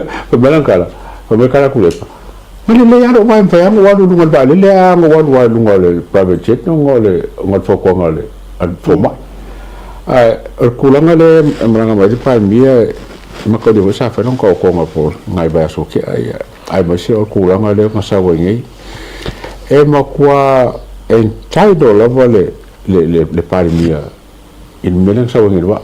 Fai mai lana tala, fai mai tala Tuilaepa, Ma lelei lava lou vae mafai lava ona ou alu i luga o le vaalele a ona ou alu lava i luga o le private jet ona o le ona o le fautuaga a le a le fomai. Ae o le tulaga lea e malaga mai ai le Palemia e mataulia foi sa fai lona taotoga po o nai vaiaso ua tea ia aemaise o le tulaga lea na sau ai nei e matua entitle lava le le le Palemia i le mea lea na sau ai nei i le vaa.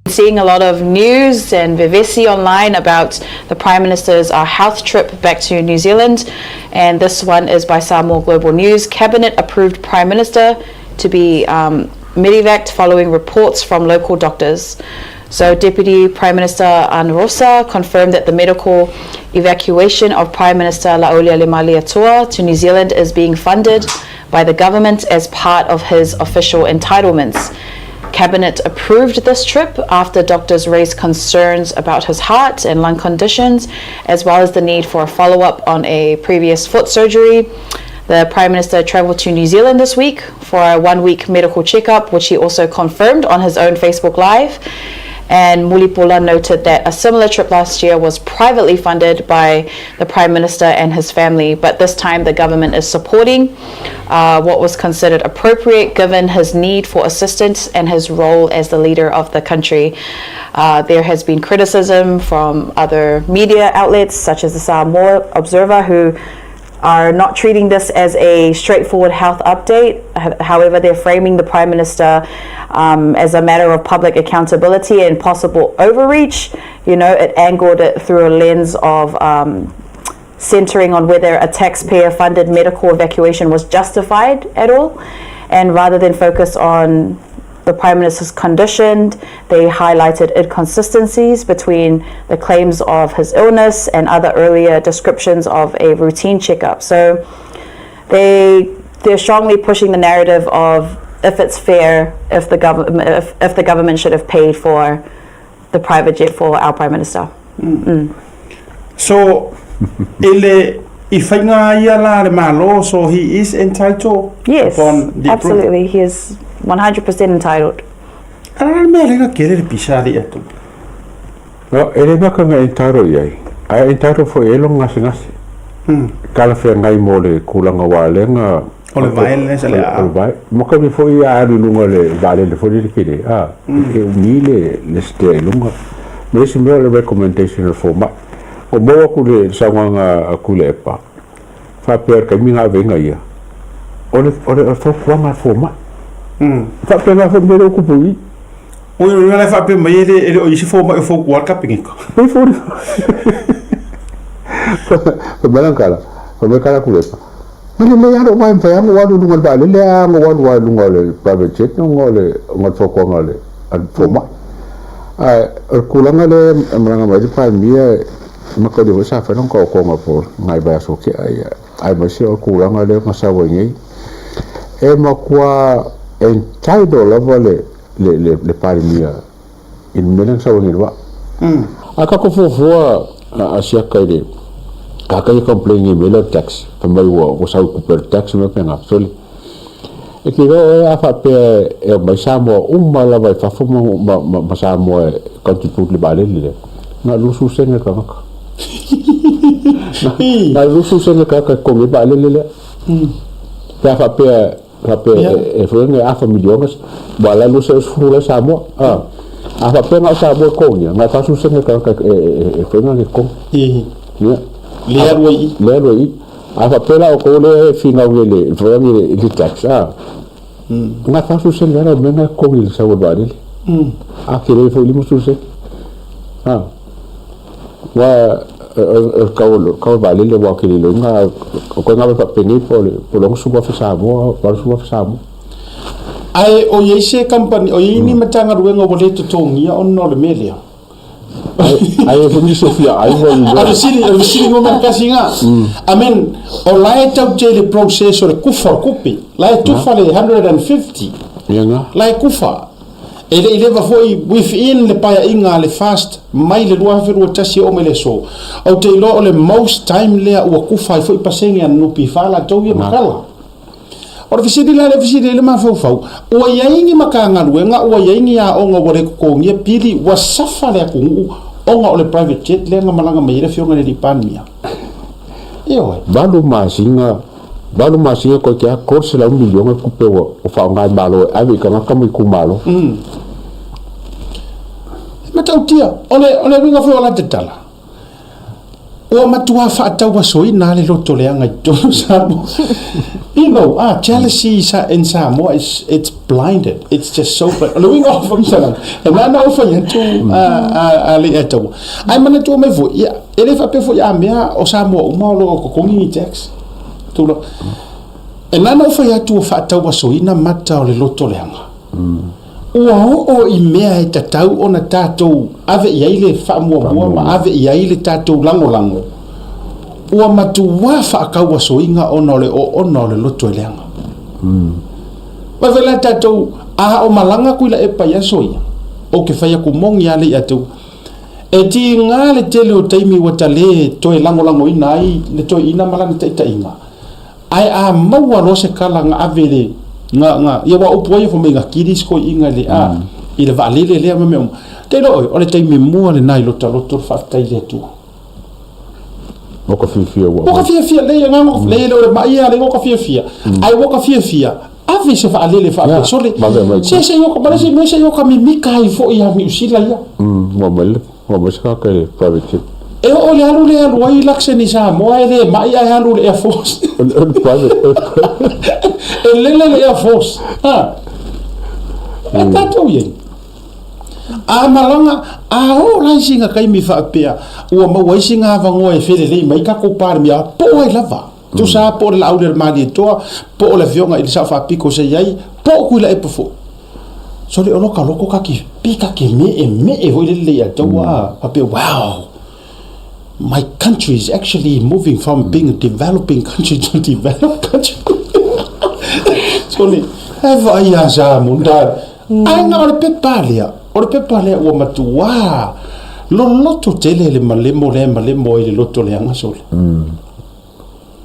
Seeing a lot of news and vevesi online about the Prime Minister's health trip back to New Zealand. And this one is by Samoa Global News. Cabinet approved Prime Minister to be um, medevaced following reports from local doctors. So Deputy Prime Minister Rosa confirmed that the medical evacuation of Prime Minister Laaulialemalietoa to New Zealand is being funded by the government as part of his official entitlements. Cabinet approved this trip after doctors raised concerns about his heart and lung conditions, as well as the need for a follow-up on a previous foot surgery. The Prime Minister travelled to New Zealand this week for a one-week medical checkup, which he also confirmed on his own Facebook Live. And Mulipola noted that a similar trip last year was privately funded by the Prime Minister and his family, but this time the government is supporting what was considered appropriate given his need for assistance and his role as the leader of the country. There has been criticism from other media outlets such as the Samoa Observer, who are not treating this as a straightforward health update. However, they're framing the Prime Minister as a matter of public accountability and possible overreach. You know, it angled it through a lens of centering on whether a taxpayer-funded medical evacuation was justified at all. And rather than focus on the Prime Minister's condition, they highlighted inconsistencies between the claims of his illness and other earlier descriptions of a routine checkup. So they're strongly pushing the narrative of if it's fair, if the government if the government should have paid for the private jet for our Prime Minister. So, i le i faiga ia la le Malo, so he is entitled Yes, upon the approval. absolutely. He is 100% entitled. Ala le mea lega kele le pisa ali atu. No, e le mea ka mea entitled i ai. Ae entitled foi i ai lona gasegase. Talafeagai mo le tulaga aua lea na O le vae sa le O le vae. Makauli foi a alu i luga o le vaalele foi lele kele, a, e umi le le stair i luga. Ma le isi mea o le recommendation a le fomai. Ua maua atu le saunoaga a Tuilaepa, faapea o le taimi na ave ai ia, o le o le fautuaga a le fomai. E faapena foi le mea lea ua tupu i i. Oi, o le faapea mai e le e le o i se fomai o fautua le Kapeneta. Pei foi Fai mai lana tala, fai mai tala Tuilaepa, Ma lelei lava lou vae mafai lava ona ou alu i luga o le vaalele a ona ou alu lava i luga o le private jet ona o le ona o le fautuaga a le a le fomai. Ae o le tulaga lea e malaga mai ai le Palemia e mataulia foi sa fai lona taotoga po o nai vaiaso ua tea ia aemaise o le tulaga lea na sau ai nei e matua entitle lava le le le le Palemia i le mea lea na sau ai nei i le vaa. A tatou fuafua a siaka i le tagata ia e complain i mea lea o le tax, fai mai ua sau i tupe o le tax ma mea faapena, sole. E te iloa oe a faapea e omai Samoa uma lava i fafo ma Samoa e contribute i le vaalele lea, na o le 20 sene le tagata. Na o le 20 sene le tagata e totogi ai le vaalele lea. Pe a faapea faapea e foi e afa miliona ua la 20 la Samoa a a faapea na o Samoa e totogia na o 40 sene le tagata e foi na e totogi ia le alu ai i le alu ai i a faapea la outou lea e finau i le foi i le tax a na 40 sene la mea na totogi i le sau o le vaalele a tele foi 50 sene a Aua o le tau o le vaalele aua ou te le iloaina o koe gave faapenei po o le $60,000 Samoa, $80,000 Samoa. Ae o i ai se company, o i ai ni Matagaluega ua le totogia ona o le mea lea? Ae foi nisi o fia ai ua iloa. O le fesili, o le fesili numera tasi lena. I mean, o la e tau te i le process o le kufa o le tupe. La e tufa le 150. Ia na. La e kufa. E le i leva foi within le paeaiga a le FAST mai le 2021 e oo mai le aso. Ou te iloa o le most time lea ua kufa ai foi pasene a NPF latou ia ma tala. O le fesili la lea e fesili ai le mafaufau, ua i ai ni Matagaluega, ua i ai ni aoga ua le totogia pili, ua safa le atunuu ona o le private jet lea na malaga mai ai le Afioga i le Alii Palemia? Ioe. Valu masina, valu masina koe ke a 300 miliona tupe ua faaaoga e Malo e ave i tagata ma itumalo. E matautia, o le, o le uiga foi o la te tala, ua matua faatauasoina lava le loto leaga i totonu o Samoa. You know, ah, jealousy in Samoa is, it's blinded. It's just so blind. O le uiga o le faamatalaga, e na ona ou fai atu a, a, a Leiataua. Ae manatua mai foi, ia, e le faapea foi a mea o Samoa uma o lo o totogi ni tax. Tulaga. E na ona ou fai atu ua faatauasoina mata o le loto leaga. Ua oo i mea e tatau ona tatou ave i ai le faamuamua ma ave i ai le tatou lagolago, ua matuā faatauasoina ona o le oona o le loto e leaga. Vaivai la tatou, a o malaga Tuilaepa i aso ia, ou te fai atu moni lava le ia te au, e tiga le tele o taimi ua ta le toe lagolagoina ai le toeaina ma lana taitaiga, Ae a maua loa se tala na ave le, na, na, ia aua o upu ai fai mai na kili si toeaiina i le, a, i le vaalele lea ma mea uma. Te iloa oe, o le taimi mua lena i lota loto le faafetai i le Atua. Ua ka fiafia ua. Ua ka fiafia, leai, na, leai, e le o le mai ia, leai ua ka fiafia. Ae ua ka fiafia, ave se vaalele faapea, sole, se se i oka, ma le isi mea se i oka mimika ai foi ia Niu Sila ia. Ua mai le, ua mai se kaka i le private jet. E oo i le alu lea e alu ai Luxon i Samoa e le mai ae alu i le Air Force. O le private. E lele le Air Force. Ha. E tatou i ai. A malaga, a oo la i sina taimi faapea, ua maua ai sina avanoa e felelei mai tatou Palemia, po o ai lava. Tusa lava po o le Laauli a le Malietoa, po o le Afioga i le Sao Faapito sa i ai, po o Tuilaepa foi. Sole o loka loko ka ke pe ka ke me e me e hoi le le ia tau a faapea wow my country is actually moving from being a developing country to developed country. Sole e vaai ia Samoa ae na o le pepa lea o le pepa lea ua matuā loloto tele le malemo lea e malemo ai le loto leaga sole.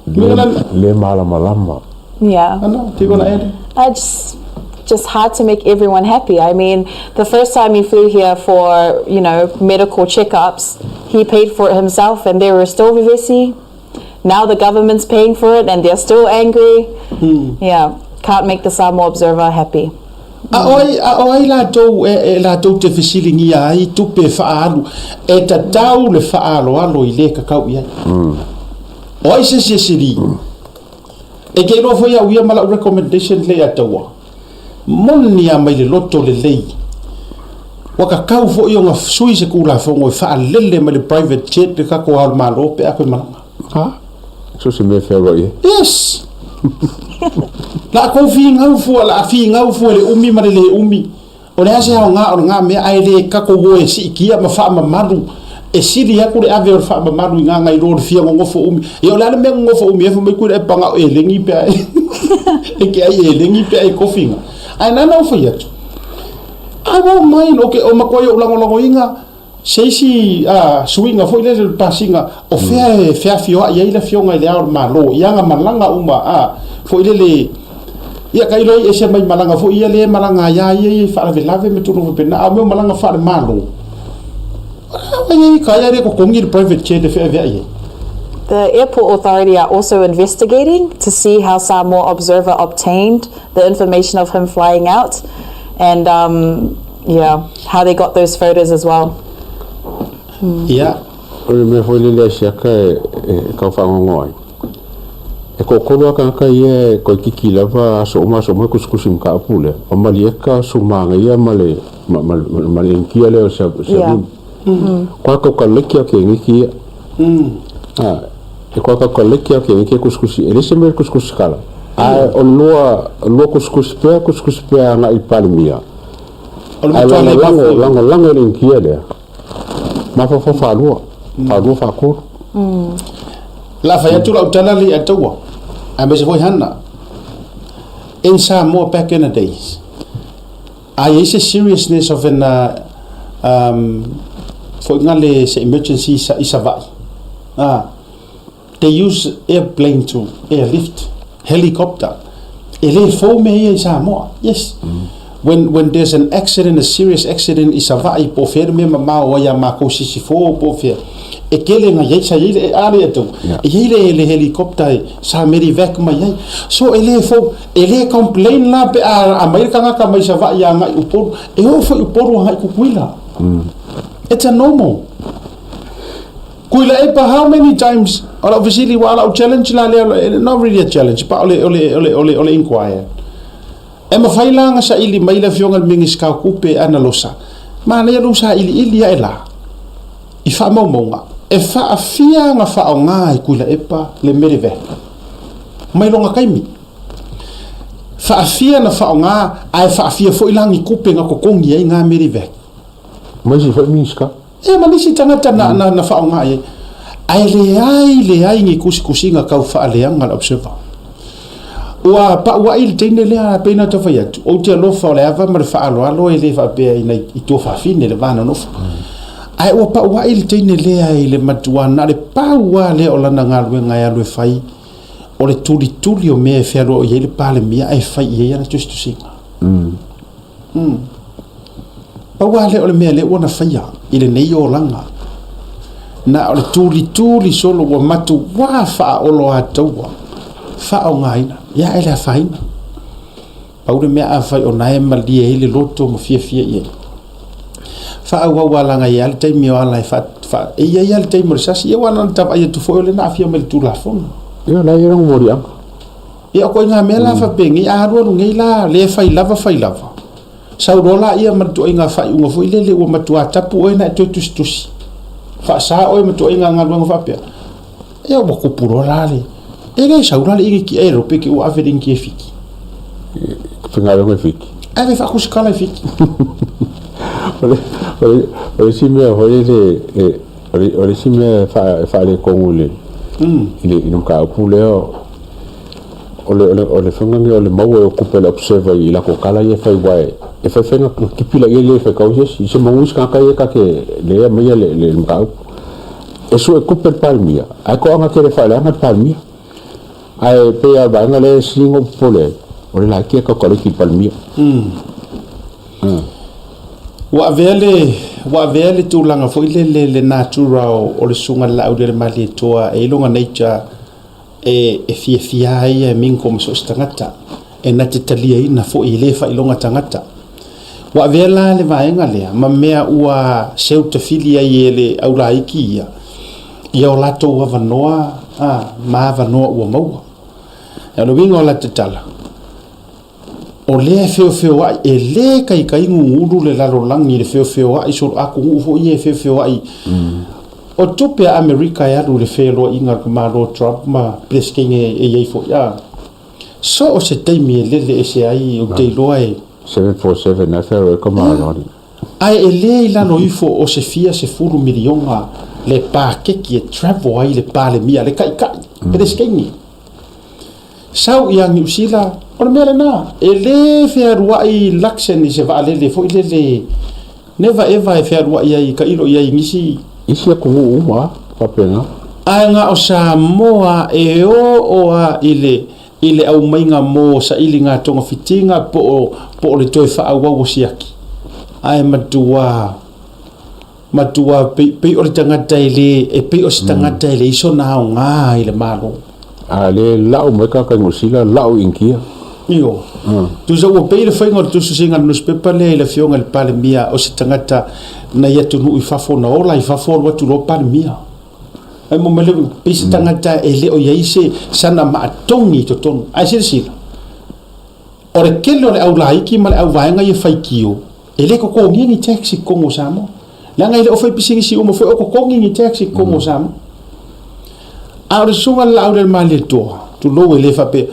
Le, le malamalama. Yeah. Ana, do you want to add? It's just hard to make everyone happy. I mean, the first time he flew here for, you know, medical checkups, he paid for it himself and they were still vevesi. Now the government's paying for it and they're still angry. Yeah, can't make the Samoa Observer happy. A o ai, a o ai latou e, e latou te fesiligia ai tupe faaalu, e tatau le faaaloalo i le kakau i ai. O ai se isi e sili? E te iloa foi au ia ma lau recommendation lea ia taua. Moni lava mai le loto lelei. Ua tatau foi ona sui se Tulafono e faalele mai le private jet le tatou Ao o le Malo pe a toe malaga. Ha? So se mea fealuai ai. Yes! La kou finau fua, la finau fua i le umi ma le le umi. O le a se aoga o lena mea ae le tatou o e siitia ma faamamalu e sili atu le ave o le faamamalu i gaga i lo le fia nonofo umi. Ia o le a le mea nonofo umi ai fai mai koe pagao elegi pe a e ke ai elegi pe a e kofi ga. Ae nana ou fai atu. I won't mind, okay, o matua i ou lagolagoina se isi suiga foi lele o le pasiga o fea e feafioai ai le Afioga i Le Ao o le Malo i ana malaga uma a foi lele ia tailo ai ese mai malaga foi ia lea e malaga ai a ia ia i faalavelave ma tulaga faapena a o mea o malaga faale-Malo ai ai ka ia le totogi le private jet e feaveai ai. The Airport Authority are also investigating to see how Samoa Observer obtained the information of him flying out and um, yeah, how they got those photos as well. Ia. O le mea foi lele a siaka e, e kau whangongo ai. E toatolu a tagata ia e toeitiiti lava aso uma aso uma e kusikusi mataupu lea. O Malieka, Sumaga ma le ma, ma, ma le Inikia lea o Sa, Yeah. Savini. Koa kau kaleki a ke niki ia. Ah, e koa kau kaleki a ke niki e kusikusi. E le se mea le kusikusi kala. Ae o le lua, lua kusikusi pea, kusikusi pea agai i Palemia. O le Ae matua le lagolago, mafua. lagolago i le Inikia lea. Mafaufau faalua, faalua faatolu. La fai atu lau tala le ia taua. Aemaise foi Hana. In Samoa back in the days, a i ai se seriousness of an um, foi nga le se emergency sa i Savaii. Ah, they use airplane to airlift, helicopter. E le fou mea ia i Samoa. Yes. When, when there's an accident, a serious accident i Savaii po o fea le mea mamao ai a makou Sisifo po o fea, e kele na iai sa iai le a le atu. E iai le le helicopter e sa medevac mai ai. So e le fou, e le complain la pe a aumai le tagata mai Savaii agai i Upolu, e oo foi i Upolu agai i Kukuila. It's a normal. Kuilaepa, how many times, o lau fesili, ua lau challenge la lea, not really a challenge, but o le, o le, o le, o le, o le inquire. E mafai la ona saili mai le afioga i le Minisita o Tupe Ana Losa, manaia lou sailiili ae la, i faamaumauga, e faafia ona faaaoga e Tuilaepa le Medevac mai lona taimi. Faafia na faaaoga ae faafia foi la ni tupe na totogi ai na Medevac. Ma isi foi Minisita. Ia ma nisi tagata na, na, na faaaoga i ai. Ae leai, leai ni tusitusiga tau faaleaga le Observer. Ua pauaʻi le teine lea, pei ona tau fai atu, ou te alofa o le ava ma le faaaloalo e le faapea ina i tuafafine le va nonofo. Ae ua pauaʻi le teine lea i le matua na o le pau lava lea o lana galuega e alu e fai, o le tulituli o mea e fealuai ai le Palemia ae fai i ai ana tusitusiga. Mm. Pau lava lea o le mea lea ua na faia i lenei olaga. Na o le tulituli solo ua matuā faaoloataua, faaaogaina, ia e le afaina. Pau le mea afai o na e malie ai le loto ma fiafia i ai. Faaauau lava leaga e i ai lava le taimi o ala e fa, fa, e i ai lava le taimi o le sasi. Ia ua na ona tavaai atu foi o lea na aafia mai i le Tulafono. Ia, la e i ai lona moliaga. Ia o koiga mea la faapenei, a alualu nei la, le fai lava fai lava, sau loa laia ma le tuaiga faaiuga foi lele ua matua tapu oe na e toe tusitusi, faasa oe ma tuaiga galuega faapea, ia ua kupu loa la le, e le sau la le iniki e lope ke ua ave le iniki e Fiti. Faigaluega i Fiti. Ave faakusikala i Fiti. O le, o le, o le isi mea foi lele, e, O le, o le isi mea e, faa, e faaletonu i le, i le, i le mataupu lea, o le, o le, o le faiga lenei o le maua o tupe a le observer i latou tala ia e fai aua e, e fai fai na tipi laia lea e faitau se isi, i se manu isi tagata ia ta te lea e aumaia le, le, le mataupu. E sue tupe le Palemia, ae toaga tele faaleaga le Palemia. Ae pei lava o le vaega lea e sili ona ou popole ai, o le laiti e calculate i le Palemia. Ua avea le, ua avea le tulaga foi lele le natura o, o le susuga i le Laaulialemalietoa e i lona nature e, e fiafia ai ia e mingle ma so o se tagata, e na te taliaina foi e le faailoga tagata. Ua avea la le vaega lea ma mea ua seutafili ai e le aulaiki ia, ia o latou avanoa a, ma avanoa ua maua. O le uiga o la tatala, o lea e feofeoai, e le kaikai gugulu le lalolagi i le feofeoai solo atunuu foi ia e feofeoai. O tupe a Amerika e alu i le feloaiga a le Malo Trump ma Peresetene e i ai foi a. So o se taimi e lele ese ai ou te iloa e. 747 na fealuai ka Malo. Ae e le i lalo ifo o se fia sefulu miliona le pakeki e travel ai le Palemia, le Taitai, Peresetene. Sau ia Niu Sila, o le mea lena, e le fealuai Luxon i se vaalele foi lele, never ever e fealuai ai, tailo i ai i nisi. Isi atunuu uma a faapena. Ae na o Samoa e oo a i le i le aumaiga mo sailiga togafitiga po o po o le toe faaauau o siaki. Ae matua matua pei, pei o le tagata e le, e pei o se tagata e leai sona aoga i le Malo. A le lau mai tagata i Niu Sila, lau i Initia. Io. Tusa ua pei le faiga o le tusitusiga a le nusipepa lea i le afioga i le Palemia o se tagata nai atunuu i fafo na ola i fafo alu atu loa Palemia. Ai mo mele pei se tagata e le o i ai se sana maatogi i totonu. Ae silasila, o le tele o le aulaiki ma le auvaega ia faitio, E le totogia ni tax i totonu o Samoa. Leaga e le o fai pisinisi uma foi o totogi ni tax i totonu o Samoa. A o le susuga i le Laaulialemalietoa, tulou e le faapea,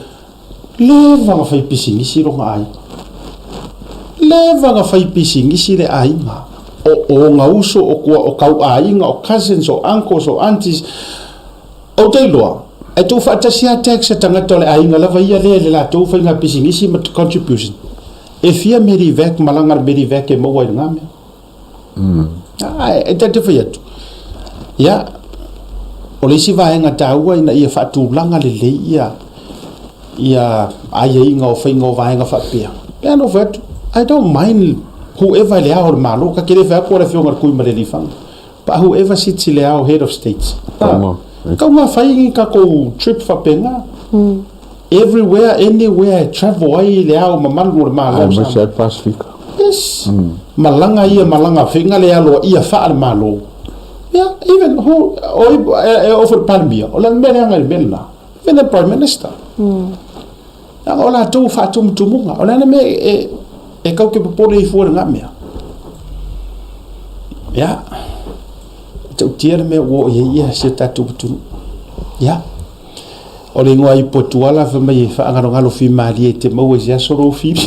leva ona fai pisinisi lona aiga. Leva ona fai pisinisi le aiga. O ona uso, o tua, o tauaiga, o cousins, o uncles, o aunties. Ou te iloa, e tuufaatasi lava tax a tagata o le aiga lava ia lea i le latou faiga pisinisi ma contribution. E fia Medevac malaga le Medevac e maua ai lena mea. Ah, e ta te fai atu. Ia, o le isi vaega taua ina ia faatulaga lelei ia. Ia aiaiga o faiga o vaega faapea. Pei ona ou fai atu, I don't mind whoever i le ao o le Malo, ta te le fai atu o le afioga i le Tuimalealiifano, but whoever sits i le ao head of state, tau ma fai ni tatou trip faapena. Everywhere, anywhere e travel ai le ao mamalu o le Malo o Samoa. Aemaise ai le Pasefika. Yes. Malaga ia malaga faiga le aloaia faale-Malo. Yeah, even who, o e oo foi i le Palemia, o le a le mea leaga i le mea lena? Even the Prime Minister. Leaga o latou faatumutumuga. O le a le mea e, e kau ke popole ai fua i lena mea? Ia, e ta'utia le mea ua oo i ai ia si o tatou atunuu. Ia, o le igoa ipu a Tuala fai mai e faagalogalo fimalie e te maua i se aso lou fili.